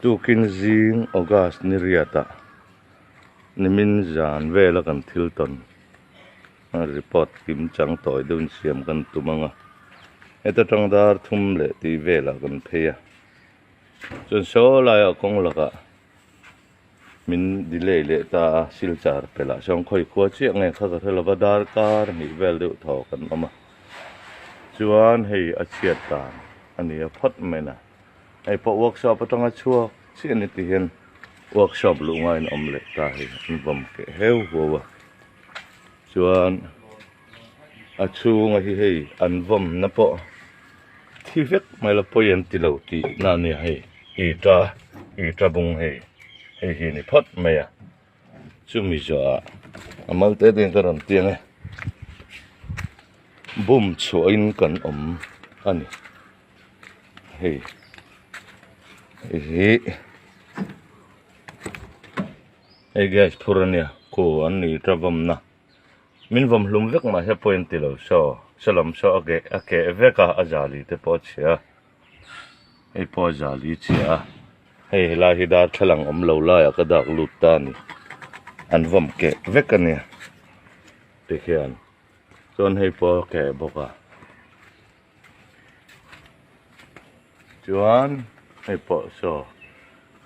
Tukin zing August ni riatah nimin zan vela kan thil tawn report kim chang tawi deuhin siam kan tum ang a, heta tang dar thum leh tih velah kan phei a, chuan saw laiah kawng lakah min delay leh ta a, silchar pelh ah sawn khawi khua chiah nge kha ka hre lova darkar hnih vel deuh thaw kan awm a, chuan hei a chhiat dan a ni a phawt mai na. Hei pawh workshop atanga chhuak chiah a ni tih hian workshop luh ngaiin a awm leh ta hei an vawm keh heu huau a chuan a chhunga hi hei an vawm na pawh thi vek mai la pawi an ti lo tih na a nia hei ita ita bung hei hei hi a ni phawt mai a chumi zawhah a mal te te in ka rawn tiang e bum chhuahin kan awm a ni. Hei hi hei gas phur ania khu an ni ta vawmna min vawm hlum vek mah se pawh in ti lo saw saw lam saw a keh a keh vek a a zali te pawh a chhia a hei pawh a zali chhia a hei helai hi darthlalang awm lo laiah ka dak lut ta a ni an vawm keh vek ania tikhian chuan hei pawh a keh bawk a. Chuan hei pawh saw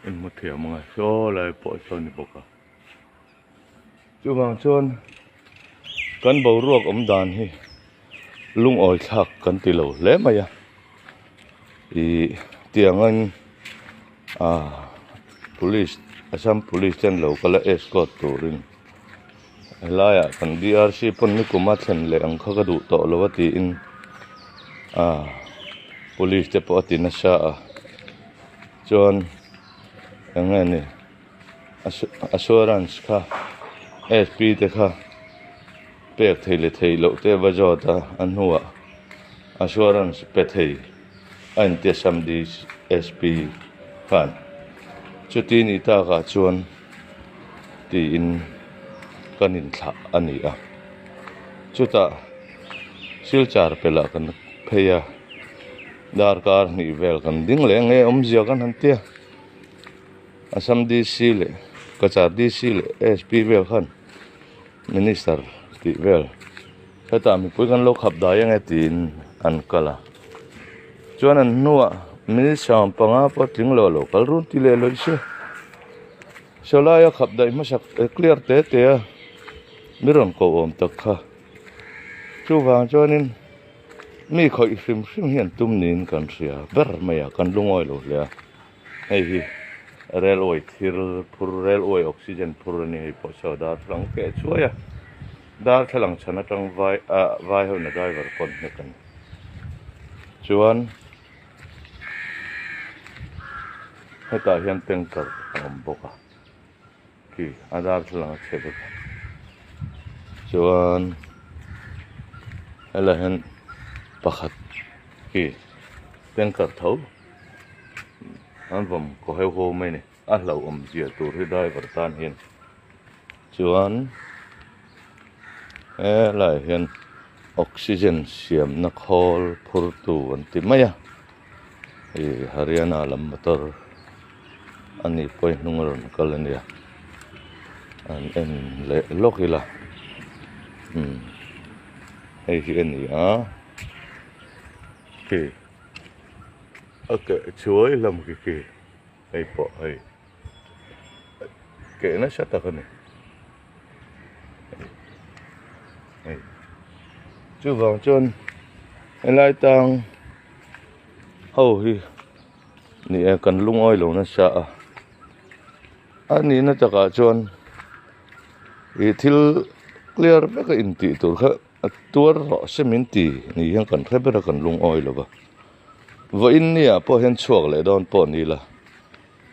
in hmu thiam ang a saw lai pawh saw a ni bawk a chuvang chuan kan boruak awm dan hi lungawi thlak kan ti lo hle mai a ih tiang in ah police assam police ten lo kal a escort turin helaiah kan D_R_C pawn nikum a thlen leh ang kha ka duh tawh lo a tiin ah police te pawh a ti nasa a chuan eng nge ni assurance kha S_P te kha pek thei leh theih loh te va zawt a a hnuah assurance pe thei a inti assam D_S_P khan chuti ni takah chuan. Tiin kan inthlah a ni a chutah silchar pelh ah kan phei a darkar hnih vel kan ding leh nge awmzia kan han tia Assam D_C leh Cachar D_C leh S_P vel khan minister tih vel hetah mipui kan lo khap dai ange tiin an kal a chuan an hnuah minister panga pawh tling lo a lo kal run ti leh lawih se. Saw laia khap daih hmasak clear te te a mi rawn koh awm tak kha chuvang chuanin mi khawih hrim hrim hi an tum niin kan hria ber mai a kan lungawi lo hle a hei hi railway thil phur railway oxygen phur a ni hei pawh saw darthlalang keh chuai a darthlalang chhan atang vai ah vai ho in a driver pawn hnek a ni chuan. Hetah hian tanker a awm bawk a khi a darthlalang a chhe vek a chuan helaiah hian pakhat khi tanker tho an vawm kaw heu haw mai a ni a hlauhawm zia tur hi driver tan hian chuan helaiah hian oxygen siamna khawl phur tu an ti mai a ih Haryana lam motor a ni pawh hi hnung a rawn kal a nia an en leh lawk ila umm hei hi a ni a khi a keh chuai hlawm khi khi hei pawh hei. Keh nasa tak a ni hei chuvang chuan helai tang ho hi ni e kan lungawi lo nasa a a nihna takah chuan ih thil clear vek a intih tur kha a tuar rawh se min ti ni hian kan hre ber a kan lungawi lo va vawiin ni ah pawh hian chhuak leh dawn pawh ni ila.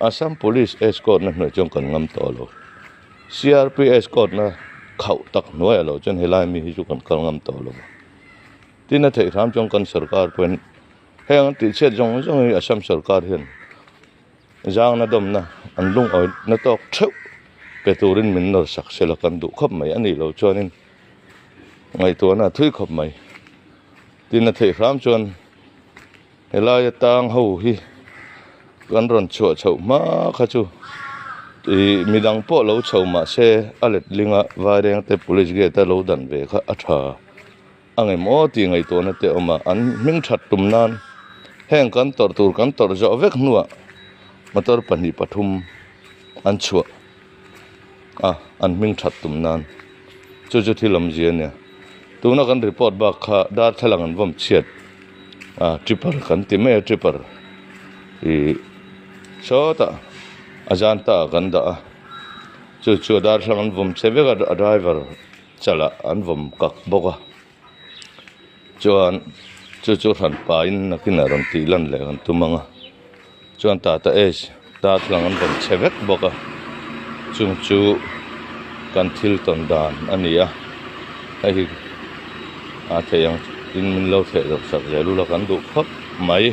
Assam Police escort na hnuai chuan kan ngam tawh lo. CRP escort na khauh tak hnuaiah lo chuan helai mi hi chu kan kal ngam tawh lo. Tin a theih hram chuan kan sorkar pawhin heng an tihchhiat zawng zawng hi Assam sorkar hian zangna dawmna an lungawi na tawk theuh pe turin min nawr sak sela kan duh khawp mai a nih loh chuanin ngaihtuahna a thui khawp mai. Tin a theih hram chuan. Helai atang ho hi Kan rawn chhuah chhoh hma kha chu ih midang pawh lo chho mah se a letlinga Vairengte police gate a lo dan ve kha a tha a ngemaw tih ngaihtuahna te a awm a, an hming that tum nan heng kan tawrh tur kan tawrh zawh vek hnuah motor pahnih pathum an chhuah a an hming that tum nan chu chu thil awmzia a nia tuna kan report bak kha darthlalang an vawm chhiat a tripper kan ti mai a tripper ih sawtah a zan ta ah kan dah a chu chu darthlalang an vawm chhe vek a a driver chalah an vawm kak bawk a chuan chu chu hran pahin nakinah rawn tih lan leh kan tum ang a chuan tata ace darthlalang an vawm chhe vek bawk a chung chu kan thil tawn dan a ni a hei hi a theih ang in min lo theh loh sak zel ula kan duh khawp mai.